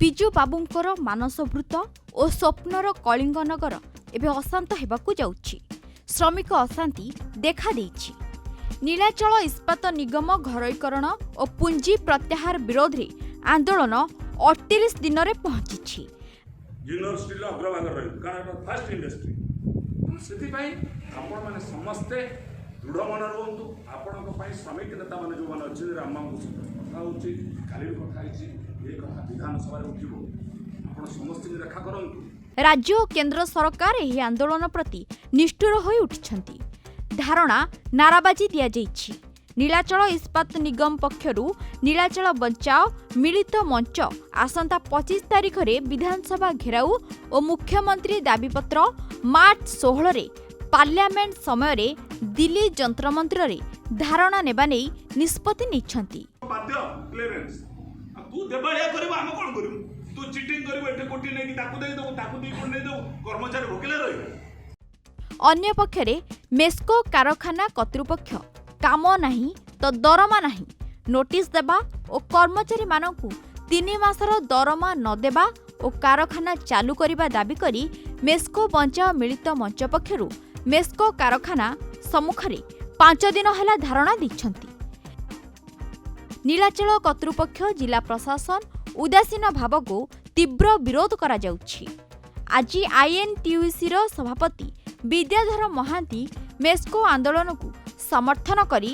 ବିଜୁ ବାବୁଙ୍କର ମାନସଭୃତ ଓ ସ୍ୱପ୍ନର କଳିଙ୍ଗନଗର ଏବେ ଅଶାନ୍ତ ହେବାକୁ ଯାଉଛି। ଶ୍ରମିକ ଅଶାନ୍ତି ଦେଖାଦେଇଛି। ନୀଳାଚଳ ଇସ୍ପାତ ନିଗମ ଘରୋଇକରଣ ଓ ପୁଞ୍ଜି ପ୍ରତ୍ୟାହାର ବିରୋଧରେ ଆନ୍ଦୋଳନ 38 ଦିନରେ ପହଞ୍ଚିଛି। ଜିନ୍ଦଲ ଷ୍ଟିଲ୍ ଅଗ୍ରଭାଗରେ ରହିବ, କାରଣ ଏଟା ଫାଷ୍ଟ ଇଣ୍ଡଷ୍ଟ୍ରି। ତେଣୁ ସେଥିପାଇଁ ଆପଣମାନେ ସମସ୍ତେ ଦୃଢ଼ ମନ ରୁହନ୍ତୁ। ଆପଣଙ୍କ ପାଇଁ ଶ୍ରମିକ ନେତାମାନେ ଯେଉଁମାନେ ଅଛନ୍ତି, ରାମବାବୁଙ୍କ ସହିତ କଥା ହେଉଛି, କାଲି ବି କଥା ହେଇଛି। ଏ କଥା ବିଧାନସଭାରେ ଉଠିବ। ଆପଣ ସମସ୍ତଙ୍କୁ ଦେଖା କରନ୍ତୁ। ରାଜ୍ୟ ଓ କେନ୍ଦ୍ର ସରକାର ଏହି ଆନ୍ଦୋଳନ ପ୍ରତି ନିଷ୍ଠୁର ହୋଇ ଉଠିଛନ୍ତି। ଧାରଣା, ନାରାବାଜି ଦିଆଯାଇଛି। ନୀଳାଚଳ ଇସ୍ପାତ ନିଗମ ପକ୍ଷରୁ ନୀଳାଚଳ ବଞ୍ଚାଅ ମିଳିତ ମଞ୍ଚ ଆସନ୍ତା 25 ତାରିଖରେ ବିଧାନସଭା ଘେରାଉ ଓ ମୁଖ୍ୟମନ୍ତ୍ରୀ ଦାବିପତ୍ର, ମାର୍ଚ୍ଚ 16ରେ ପାର୍ଲାମେଣ୍ଟ ସମୟରେ ଦିଲ୍ଲୀ ଯନ୍ତରମନ୍ତରରେ ଧାରଣା ନେବା ନେଇ ନିଷ୍ପତ୍ତି ନେଇଛନ୍ତି। ବାଧ୍ୟ କ୍ଲିୟରେନ୍ସ। ଆଉ ତୁ ଦେବାଳିଆ କରିବୁ, ଆମେ କ'ଣ କରିବୁ? ତୁ ଚିଟିଂ କରିବୁ, ଏଠି କୋଟି ନେଇକି ତାକୁ ଦେଇଦେବୁ, ତାକୁ 2 କୋଟି ନେଇଦେବୁ, କର୍ମଚାରୀ ଭୋକିଲା ରହିବେ। ଅନ୍ୟପକ୍ଷରେ ମେସ୍କୋ କାରଖାନା କର୍ତ୍ତୃପକ୍ଷ କାମ ନାହିଁ ତ ଦରମା ନାହିଁ ନୋଟିସ୍ ଦେବା ଓ କର୍ମଚାରୀମାନଙ୍କୁ 3 ମାସର ଦରମା ନ ଦେବା ଓ କାରଖାନା ଚାଲୁ କରିବା ଦାବି କରି ମେସ୍କୋ ବଞ୍ଚାଅ ମିଳିତ ମଞ୍ଚ ପକ୍ଷରୁ ମେସ୍କୋ କାରଖାନା ସମ୍ମୁଖରେ 5 ଦିନ ହେଲା ଧାରଣା ଦେଇଛନ୍ତି। ନୀଳାଚଳ କର୍ତ୍ତୃପକ୍ଷ, ଜିଲ୍ଲା ପ୍ରଶାସନ ଉଦାସୀନ ଭାବକୁ ତୀବ୍ର ବିରୋଧ କରାଯାଉଛି। ଆଜି ଆଇଏନ୍ଟିୟୁସିର ସଭାପତି ବିଦ୍ୟାଧର ମହାନ୍ତି ମେସ୍କୋ ଆନ୍ଦୋଳନକୁ ସମର୍ଥନ କରି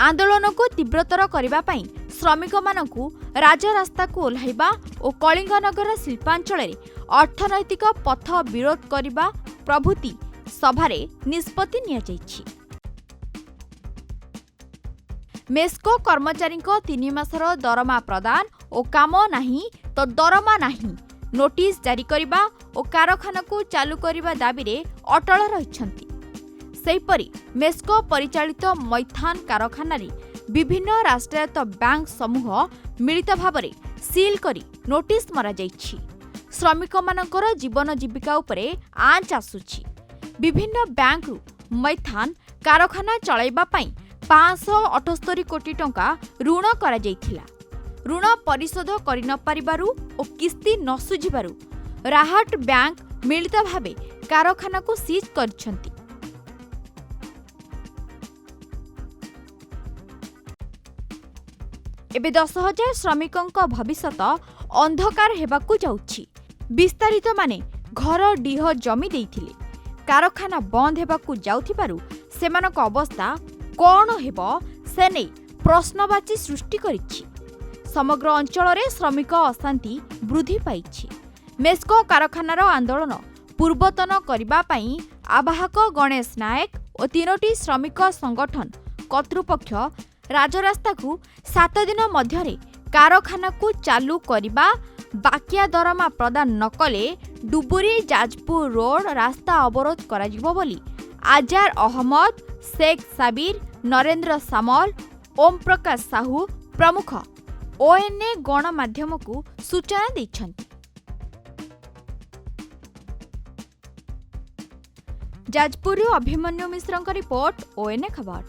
ଆନ୍ଦୋଳନକୁ ତୀବ୍ରତର କରିବା ପାଇଁ ଶ୍ରମିକମାନଙ୍କୁ ରାଜରାସ୍ତାକୁ ଓହ୍ଲାଇବା ଓ କଳିଙ୍ଗନଗର ଶିଳ୍ପାଞ୍ଚଳରେ ଅର୍ଥନୈତିକ ପଥ ବିରୋଧ କରିବା ପ୍ରଭୃତି ସଭାରେ ନିଷ୍ପତ୍ତି ନିଆଯାଇଛି। ମେସ୍କୋ କର୍ମଚାରୀଙ୍କ 3 ମାସର ଦରମା ପ୍ରଦାନ ଓ କାମ ନାହିଁ ତ ଦରମା ନାହିଁ ନୋଟିସ୍ ଜାରି କରିବା ଓ କାରଖାନାକୁ ଚାଲୁ କରିବା ଦାବିରେ ଅଟଳ ରହିଛନ୍ତି। ସେହିପରି ମେସ୍କୋ ପରିଚାଳିତ ମୈଥାନ କାରଖାନାରେ ବିଭିନ୍ନ ରାଷ୍ଟ୍ରାୟତ୍ତ ବ୍ୟାଙ୍କ ସମୂହ ମିଳିତ ଭାବରେ ସିଲ୍ କରି ନୋଟିସ୍ ମରାଯାଇଛି। ଶ୍ରମିକମାନଙ୍କର ଜୀବନ ଜୀବିକା ଉପରେ ଆଞ୍ଚ ଆସୁଛି। ବିଭିନ୍ନ ବ୍ୟାଙ୍କରୁ ମୈଥାନ କାରଖାନା ଚଳାଇବା ପାଇଁ 578 କୋଟି ଟଙ୍କା ଋଣ କରାଯାଇଥିଲା। ଋଣ ପରିଶୋଧ କରିନପାରିବାରୁ ଓ କିସ୍ତି ନ ଶୁଝିବାରୁ ରାହାଟ ବ୍ୟାଙ୍କ ମିଳିତ ଭାବେ କାରଖାନାକୁ ସିଜ୍ କରିଛନ୍ତି। ଏବେ 10,000 ଶ୍ରମିକଙ୍କ ଭବିଷ୍ୟତ ଅନ୍ଧକାର ହେବାକୁ ଯାଉଛି। ବିସ୍ଥାପିତମାନେ ଘର, ଡିହ, ଜମି ଦେଇଥିଲେ। କାରଖାନା ବନ୍ଦ ହେବାକୁ ଯାଉଥିବାରୁ ସେମାନଙ୍କ ଅବସ୍ଥା କ'ଣ ହେବ, ସେ ନେଇ ପ୍ରଶ୍ନବାଚୀ ସୃଷ୍ଟି କରିଛି। ସମଗ୍ର ଅଞ୍ଚଳରେ ଶ୍ରମିକ ଅଶାନ୍ତି ବୃଦ୍ଧି ପାଇଛି। ମେସ୍କୋ କାରଖାନାର ଆନ୍ଦୋଳନ ପୂର୍ବତନ କରିବା ପାଇଁ ଆବାହକ ଗଣେଶ ନାୟକ ଓ ତିନୋଟି ଶ୍ରମିକ ସଂଗଠନ କର୍ତ୍ତୃପକ୍ଷ ରାଜରାସ୍ତାକୁ 7 ଦିନ ମଧ୍ୟରେ କାରଖାନାକୁ ଚାଲୁ କରିବା, ବାକିଆ ଦରମା ପ୍ରଦାନ ନ କଲେ ଡୁବୁରି ଯାଜପୁର ରୋଡ ରାସ୍ତା ଅବରୋଧ କରାଯିବ ବୋଲି ଆଜାର ଅହମ୍ମଦ, ଶେଖ୍ ସାବିର, ନରେନ୍ଦ୍ର ସାମଲ, ଓମ୍ ପ୍ରକାଶ ସାହୁ ପ୍ରମୁଖ ଓଏନ୍ଏ ଗଣମାଧ୍ୟମକୁ ସୂଚନା ଦେଇଛନ୍ତି। ଯାଜପୁରରୁ ଅଭିମନ୍ୟୁ ମିଶ୍ରଙ୍କ ରିପୋର୍ଟ, ଓଏନ୍ଏ ଖବର।